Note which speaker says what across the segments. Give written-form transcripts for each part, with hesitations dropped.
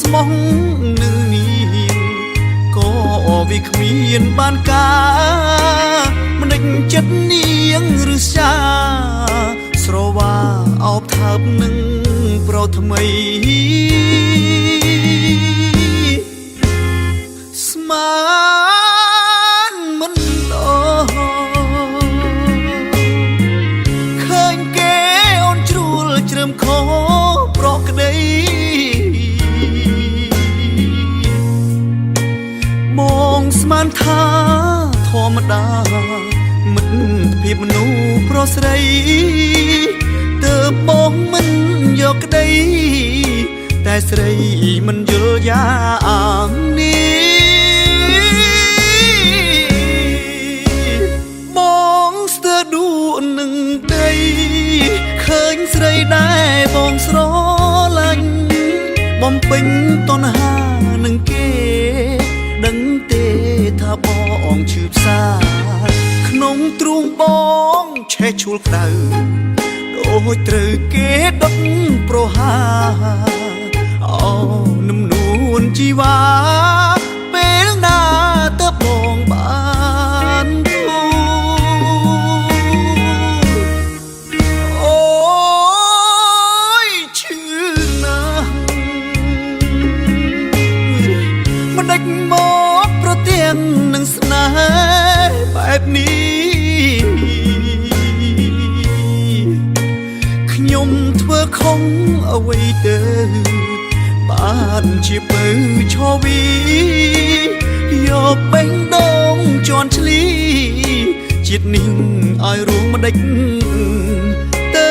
Speaker 1: ស្មោះនឹងនាងក៏វាគ្មានបានការមិនដេចចិត្តនាងឬសាស្រវាអោបថើបនឹងប្រថ្មីស្មានមិនដល់ឃើញគេអូនជ្រួលជ្រើមខប្រកក្តីបងស្មានថាធម្មតាមិត្តភាពមនុស្សប្រុសស្រីទើបបងមិនយកក្តីតែស្រីមិនយល់យ៉ាងនេះបងស្ទើរដួលនឹងដីឃើញស្រីដែរបងស្រឡាញ់បំពេញតណ្ហានឹងគេដឹងទេថាបងឈឺផ្សាក្នុងទ្រូងបងឆេះឈួលក្តៅដូចត្រូវគេដុតប្រហាអូនំនួនជីវ៉ាពេលណាតើបងបានទូអូយឈឺណាស់មិនដេចមកប្រទៀងនឹងស្នេហ៍បែបនេះខ្ញុំធ្វើខុសអ្វីទៅបានជាពៅឈវីយកបេះដូងជន់ឈ្លីជាតិនេះឲ្យរួមមិនដេចទៅ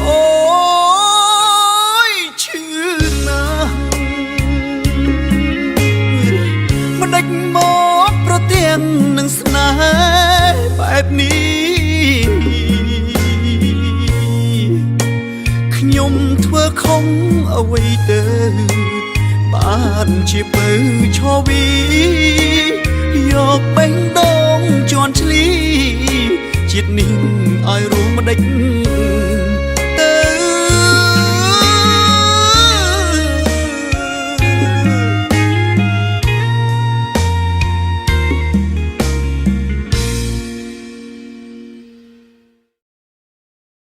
Speaker 1: អូយឈឺណាស់មិនដេចមកប្រទៀងនឹងស្នេហ៍បែបនេះខ្ញុំធ្វើខុសអ្វីទៅបានជាពៅឈវីយកបេះដូងជន់ឈ្លីជាតិនេះឲ្យរួមមិនដេច